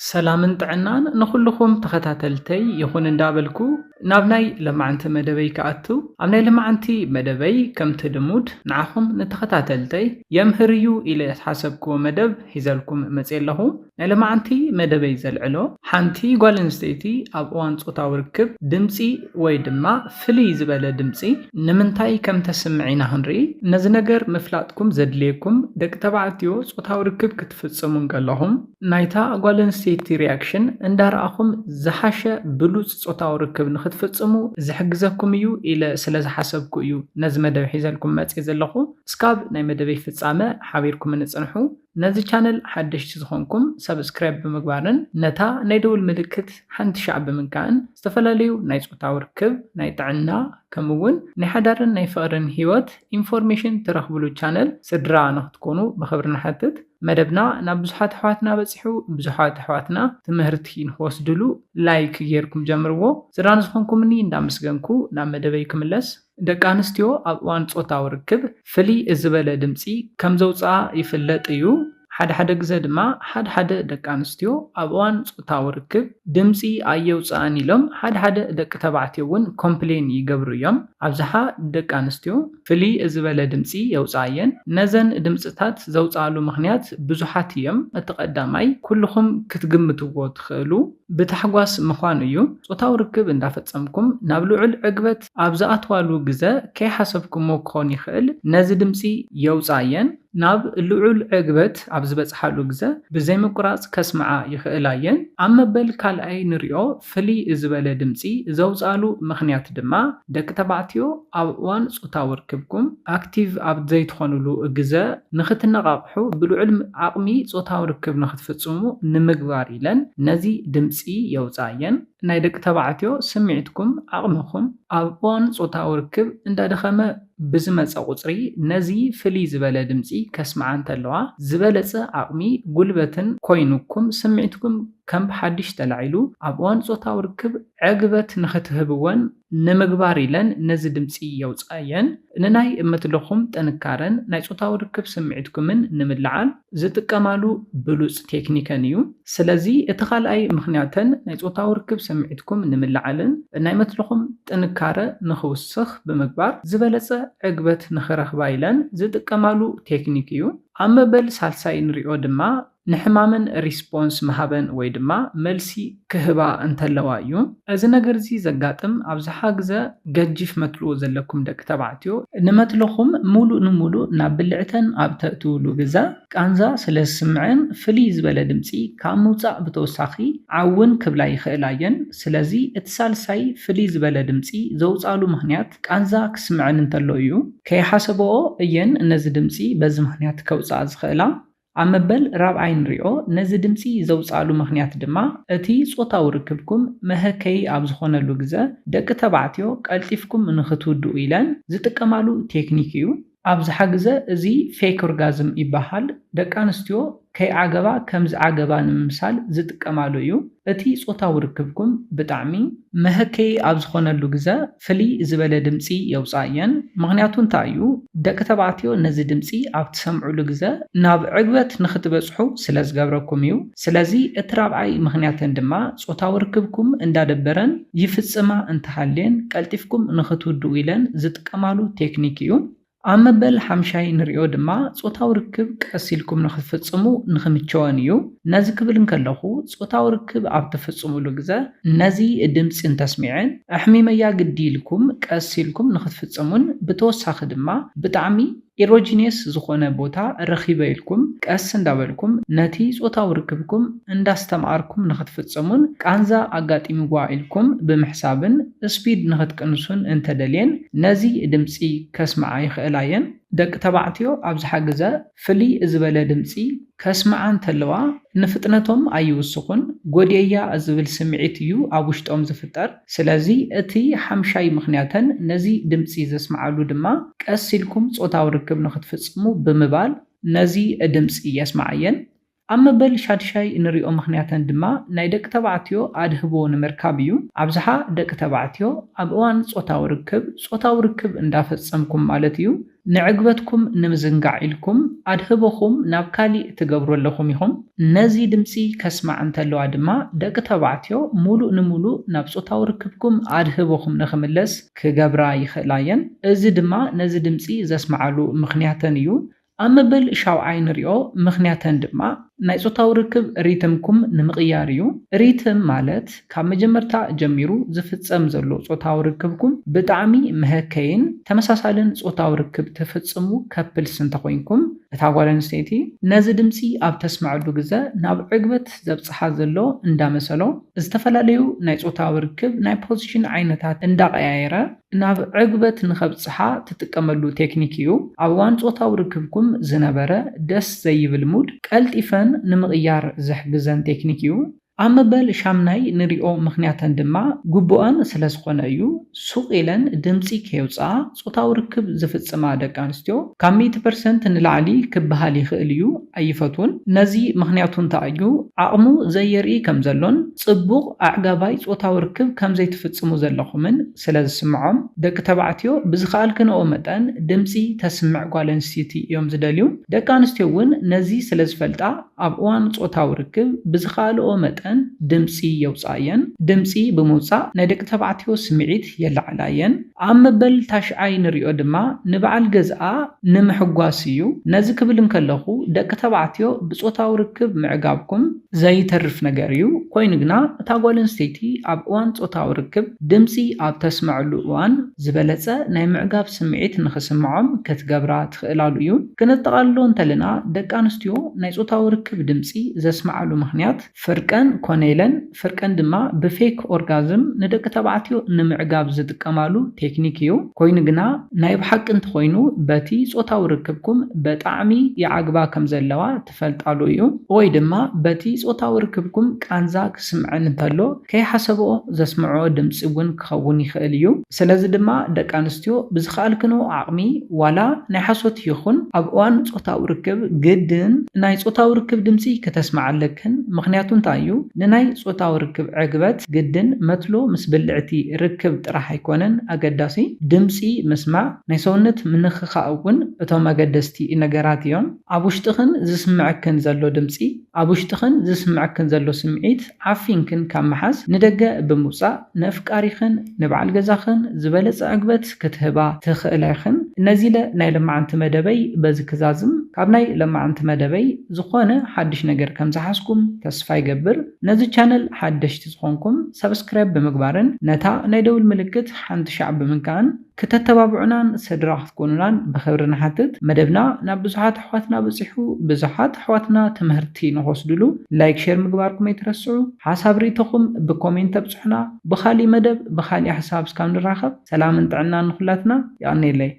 ሰላምን ጥዕናን ንኹልኹም ተኸታተልተይ ይኹን እንዳበልኩ፣ ናብ ናይ ለማዓንቲ መደበይ ክኣቱ። ኣብ ናይ ለማዓንቲ መደበይ ከምቲ ልሙድ ንዓኹም ንተኸታተልተይ የምህር እዩ ኢለ ዝሓሰብክዎ መደብ ሒዘልኩም መፅየ ኣለኹ። ናይ ለማዓንቲ መደበይ ዘልዕሎ፣ ሓንቲ ጓል ኣንስተይቲ ኣብ እዋን ጾታዊ ርክብ ድምፂ ወይ ድማ ፍልይ ዝበለ ድምፂ ንምንታይ ከም ተስምዕ ኢና ክንርኢ። ነዚ ነገር ምፍላጥኩም ዘድልየኩም፣ ደቂ ተባዕትዮ ጾታዊ ርክብ ክትፍጽሙ እንከለኹም ናይታ ጓል ኣንስተይቲ ሪያክሽን እንዳረኣኹም ዝሓሸ ብሉጽ ጾታዊ ርክብ ንክትፍጽሙ ዝሕግዘኩም እዩ ኢለ ስለ ዝሓሰብኩ እዩ ነዚ መደብ ሒዘልኩም መጽየ ዘለኹ። እስካብ ናይ መደበይ ፍጻመ ሓቢርኩም ንጽንሑ። ነዚ ቻነል ሓደሽቲ ዝኾንኩም ሰብስክራይብ ብምግባርን ነታ ናይ ደውል ምልክት ሓንቲ ሻዕ ብምንካእን ዝተፈላለዩ ናይ ጾታዊ ርክብ፣ ናይ ጥዕና፣ ከምኡ እውን ናይ ሓዳርን ናይ ፍቕርን ህይወት ኢንፎርሜሽን ትረኽብሉ ቻነል ስድራ ንክትኮኑ ብኽብሪ ንሓትት። መደብና ናብ ብዙሓት ኣሕዋትና በጺሑ፣ ብዙሓት ኣሕዋትና ትምህርቲ ንክወስድሉ ላይክ ጌርኩም ጀምርዎ። ስድራ ንዝኾንኩምኒ እንዳመስገንኩ ናብ መደበይ ክምለስ። ደቂ ኣንስትዮ ኣብ እዋን ጾታዊ ርክብ ፍልይ ዝበለ ድምጺ ከም ዘውጽኣ ይፍለጥ እዩ። ሓደ ሓደ ግዘ ድማ ሓደ ሓደ ደቂ ኣንስትዮ ኣብ እዋን ጾታዊ ርክብ ድምጺ ኣየውጽኣን ኢሎም ሓደ ሓደ ደቂ ተባዕትዮ እውን ኮምፕሌን ይገብሩ እዮም። ኣብዝሓ ደቂ ኣንስትዮ ፍልይ ዝበለ ድምጺ የውጽኣ እየን። ነዘን ድምጽታት ዘውጽኣሉ ምኽንያት ብዙሓት እዮም። እቲ ቀዳማይ ኩልኹም ክትግምትዎ ትኽእሉ ብታሕጓስ ምዃኑ እዩ። ጾታዊ ርክብ እንዳፈጸምኩም ናብ ልዑል ዕግበት ኣብ ዝኣትዋሉ ግዘ ከይሓሰብኩሞ ክኾን ይኽእል ነዚ ድምጺ የውጽኣ እየን። ናብ ልዑል ዕግበት ኣብ ዝበጽሓሉ ግዘ ብዘይምቁራጽ ከስምዓ ይኽእላ እየን። ኣብ መበል ካልኣይ ንሪኦ ፍልይ ዝበለ ድምጺ ዘውጽኣሉ ምኽንያት ድማ ደቂ ተባዕትዮ ኣብ እዋን ጾታዊ ርክብኩም ኣክቲቭ ኣብ ዘይትኾኑሉ ግዘ ንኽትነቓቕሑ ብልዑል ዓቕሚ ጾታዊ ርክብ ንኽትፍጽሙ ንምግባር ኢለን ነዚ ድምጺ የውጽኣ እየን። ናይ ደቂ ተባዕትዮ ስምዒትኩም፣ ዓቕምኹም ኣብ እዋን ጾታዊ ርክብ እንዳደኸመ ብዝመጸ ቁጽሪ ነዚ ፍልይ ዝበለ ድምጺ ከስምዓ እንተለዋ ዝበለጸ ዓቕሚ ጉልበትን ኮይኑኩም ስምዒትኩም ከም ብሓድሽ ተላዒሉ ኣብ እዋን ጾታዊ ርክብ ዕግበት ንኽትህብወን ንምግባር ኢለን ነዚ ድምጺ የውጽኣየን። ንናይ እመትልኹም ጥንካረን ናይ ጾታዊ ርክብ ስምዒትኩምን ንምልዓል ዝጥቀማሉ ብሉጽ ቴክኒከን እዩ። ስለዚ እቲ ካልኣይ ምኽንያተን ናይ ጾታዊ ርክብ ስምዒትኩም ንምልዓልን ናይ መትልኹም ጥንካረ ንኽውስኽ ብምግባር ዝበለጸ ዕግበት ንኽረኽባ ኢለን ዝጥቀማሉ ቴክኒክ እዩ። ኣብ መበል ሳልሳይ ንሪኦ ድማ ንሕማመን ሪስፖንስ ምሃበን ወይ ድማ መልሲ ክህባ እንተለዋ እዩ። እዚ ነገር እዚ ዘጋጥም ኣብዝሓ ግዘ ገጂፍ መትልኡ ዘለኩም ደቂ ተባዕትዮ ንመትልኹም ሙሉእ ንሙሉእ ናብ ብልዕተን ኣብ ተእትውሉ ግዘ ቃንዛ ስለ ዝስምዐን ፍልይ ዝበለ ድምፂ ካብ ምውፃእ ብተወሳኺ ዓውን ክብላ ይኽእላ እየን። ስለዚ እቲ ሳልሳይ ፍልይ ዝበለ ድምፂ ዘውፃሉ ምኽንያት ቃንዛ ክስምዐን እንተሎ እዩ። ከይሓሰበኦ እየን ነዚ ድምፂ በዚ ምኽንያት ከውፅኣ ዝኽእላ። ኣብ መበል ራብዓይ ንሪኦ ነዚ ድምፂ ዘውፅኣሉ ምኽንያት ድማ እቲ ጾታዊ ርክብኩም መሀከዪ ኣብ ዝኾነሉ ግዘ ደቂ ተባዕትዮ ቀልጢፍኩም ንኽትውድኡ ኢለን ዝጥቀማሉ ቴክኒክ እዩ። ኣብዝሓ ግዘ እዚ ፌክ ኦርጋዝም ይበሃል። ደቂ ኣንስትዮ ከይዓገባ ከም ዝዓገባ ንምምሳል ዝጥቀማሉ እዩ። እቲ ጾታዊ ርክብኩም ብጣዕሚ መሀከዪ ኣብ ዝኾነሉ ግዘ ፍልይ ዝበለ ድምፂ የውፅኣ እየን። ምኽንያቱ እንታይ እዩ? ደቂ ተባዕትዮ ነዚ ድምፂ ኣብ ትሰምዕሉ ግዘ ናብ ዕግበት ንኽትበፅሑ ስለ ዝገብረኩም እዩ። ስለዚ እቲ ራብዓይ ምኽንያተን ድማ ጾታዊ ርክብኩም እንዳደበረን ይፍፅማ እንተሃልየን ቀልጢፍኩም ንኽትውድኡ ኢለን ዝጥቀማሉ ቴክኒክ እዩ። ኣብ መበል ሓምሻይ ንሪኦ ድማ ጾታዊ ርክብ ቀስ ኢልኩም ንኽትፍጽሙ ንኽምቸወን እዩ። ነዚ ክብል እንከለኹ ጾታዊ ርክብ ኣብ ትፍጽሙሉ ግዘ ነዚ ድምጺ እንተስሚዐን ኣሕሚመያ ግዲ ኢልኩም ቀስ ኢልኩም ንኽትፍጽሙን ብተወሳኺ ድማ ብጣዕሚ ኢሮጂኒየስ ዝኾነ ቦታ ረኺበ ኢልኩም ቀስ እንዳበልኩም ነቲ ጾታዊ ርክብኩም እንዳስተምኣርኩም ንኽትፍጽሙን ቃንዛ ኣጋጢምዋ ኢልኩም ብምሕሳብን ስፒድ ንኽትቅንሱን እንተደልየን ነዚ ድምጺ ከስምዓ ይኽእላ እየን። ደቂ ተባዕትዮ ኣብዝሓ ግዘ ፍልይ ዝበለ ድምጺ ከስምዓ እንተለዋ ንፍጥነቶም ኣይውስኹን፣ ጎድየያ ዝብል ስምዒት እዩ ኣብ ውሽጦም ዝፍጠር። ስለዚ እቲ ሓምሻይ ምኽንያተን ነዚ ድምጺ ዘስምዓሉ ድማ ቀስ ኢልኩም ጾታዊ ርክብ ንኽትፍጽሙ ብምባል ነዚ ድምጺ የስምዓየን። ኣብ መበል ሻድሻይ እንሪኦ ምኽንያተን ድማ ናይ ደቂ ተባዕትዮ ኣድህቦ ንምርካብ እዩ። ኣብዝሓ ደቂ ተባዕትዮ ኣብ እዋን ጾታዊ ርክብ፣ ጾታዊ ርክብ እንዳፈጸምኩም ማለት እዩ፣ ንዕግበትኩም ንምዝንጋዕ ኢልኩም ኣድህቦኹም ናብ ካሊእ ትገብሩ ኣለኹም ኢኹም። ነዚ ድምጺ ከስማዕ እንተለዋ ድማ ደቂ ተባዕትዮ ሙሉእ ንሙሉእ ናብ ጾታዊ ርክብኩም ኣድህቦኹም ንኽምለስ ክገብራ ይኽእላ እየን። እዚ ድማ ነዚ ድምጺ ዘስምዓሉ ምኽንያተን እዩ። ኣብ መበል ሻውዓይ ንሪኦ ምኽንያተን ድማ ናይ ጾታዊ ርክብ ሪትምኩም ንምቕያር እዩ። ሪትም ማለት ካብ መጀመርታ ጀሚሩ ዝፍጸም ዘሎ ጾታዊ ርክብኩም ብጣዕሚ መሀከይን ተመሳሳልን ጾታዊ ርክብ ትፍጽሙ ከፕልስ እንተኾይንኩም፣ እታ ጓል ኣንስተይቲ ነዚ ድምጺ ኣብ ተስምዐሉ ግዘ ናብ ዕግበት ዘብጽሓ ዘሎ እንዳመሰሎ፣ ዝተፈላለዩ ናይ ጾታዊ ርክብ ናይ ፖዚሽን ዓይነታት እንዳቐያየረ ናብ ዕግበት ንኸብጽሓ ትጥቀመሉ ቴክኒክ እዩ። ኣብ እዋን ጾታዊ ርክብኩም ዝነበረ ደስ ዘይብል ሙድ ቀልጢፈን ንምቕያር ዝሕግዘን ቴክኒክ እዩ። ኣብ መበል ሻምናይ ንሪኦ ምኽንያተን ድማ ግቡኣን ስለ ዝኾነ እዩ። ሱቕ ኢለን ድምጺ ከየውፅኣ ጾታዊ ርክብ ዝፍጽማ ደቂ ኣንስትዮ ካብ ሚእቲ ፐርሰንት ንላዕሊ ክበሃል ይኽእል እዩ ኣይፈትዉን። ነዚ ምኽንያቱ እንታይ እዩ? ዓቕሙ ዘየርኢ ከም ዘሎን ጽቡቕ ኣዕጋባይ ጾታዊ ርክብ ከም ዘይትፍጽሙ ዘለኹምን ስለ ዝስምዖም። ደቂ ተባዕትዮ ብዝኸኣልክንኦ መጠን ድምጺ ተስምዕ ጓል ኣንስተይቲ እዮም ዝደልዩ። ደቂ ኣንስትዮ እውን ነዚ ስለ ዝፈልጣ ኣብ እዋን ጾታዊ ርክብ ብዝኸኣልኦ መጠን ድምጺ የውፅኣ እየን። ድምጺ ብምውፃእ ናይ ደቂ ተባዕትዮ ስምዒት የለዓዕላ እየን። ኣብ መበል ታሽዓይ ንሪኦ ድማ ንበዓል ገዝኣ ንምሕጓስ እዩ። ነዚ ክብል እንከለኹ ደቂ ተባዕትዮ ብጾታዊ ርክብ ምዕጋብኩም ዘይተርፍ ነገር እዩ። ኮይኑ ግና እታ ጓል ኣንስተይቲ ኣብ እዋን ጾታዊ ርክብ ድምጺ ኣብ ተስምዐሉ እዋን ዝበለጸ ናይ ምዕጋብ ስምዒት ንኽስምዖም ክትገብራ ትኽእላሉ እዩ። ክነጠቓልሎ እንተለና ደቂ ኣንስትዮ ናይ ጾታዊ ርክብ ድምጺ ዘስምዓሉ ምኽንያት ፍርቀን ኮነ ኢለን፣ ፍርቀን ድማ ብፌክ ኦርጋዝም ንደቂ ተባዕትዮ ንምዕጋብ ዝጥቀማሉ ቴክኒክ እዩ። ኮይኑ ግና ናይ ብሓቂ እንተኾይኑ በቲ ጾታዊ ርክብኩም በጣዕሚ ይዓግባ ከም ዘለዋ ትፈልጣሉ እዩ። ወይ ድማ በቲ ጾታዊ ርክብኩም ቃንዛ ክስምዐን እንተሎ ከይሓሰብኦ ዘስምዖ ድምጺ እውን ክኸውን ይኽእል እዩ። ስለዚ ድማ ደቂ ኣንስትዮ ብዝኸኣልክንኦ ዓቕሚ ዋላ ናይ ሓሶት ይኹን ኣብ እዋን ጾታዊ ርክብ ግድን ናይ ጾታዊ ርክብ ድምጺ ከተስምዓ ኣለክን። ምኽንያቱ እንታይ እዩ? ንናይ ጾታዊ ርክብ ዕግበት ግድን መትሎ ምስ ብልዕቲ ርክብ ጥራሕ ኣይኮነን ኣገዳሲ። ድምጺ ምስማዕ ናይ ሰውነት ምንኽኻእ እውን እቶም ኣገደስቲ ነገራት እዮም። ኣብ ውሽጥኽን ዝስምዐክን ዘሎ ድምጺ፣ ኣብ ውሽጥኽን ዝስምዐክን ዘሎ ስምዒት ዓፊንክን ካብ ምሓዝ ንደገ ብምውጻእ ነፍቃሪኽን ንበዓል ገዛኽን ዝበለጸ ዕግበት ክትህባ ትኽእላ ኢኽን። ነዚ ኢለ ናይ ለማዓንቲ መደበይ በዚ ክዛዝም። ካብ ናይ ለማዓንቲ መደበይ ዝኾነ ሓድሽ ነገር ከም ዝሓዝኩም ተስፋ ይገብር። ነዚ ቻነል ሓደሽቲ ዝኾንኩም ሰብስክራይብ ብምግባርን ነታ ናይ ደውል ምልክት ሓንቲ ሻዕ ብምንካእን ክተተባብዑናን ስድራ ክትኮኑናን ብኽብሪ ንሓትት። መደብና ናብ ብዙሓት ኣሕዋትና በጺሑ፣ ብዙሓት ኣሕዋትና ትምህርቲ ንኽወስድሉ ላይክ፣ ሼር ምግባርኩም ኣይትረስዑ። ሓሳብ ርእይቶኹም ብኮሜንት ተብጽሑና። ብኻሊእ መደብ ብኻሊእ ሓሳብ እስካብ ንራኸብ ሰላምን ጥዕናን ንኹላትና። የቐንየለይ።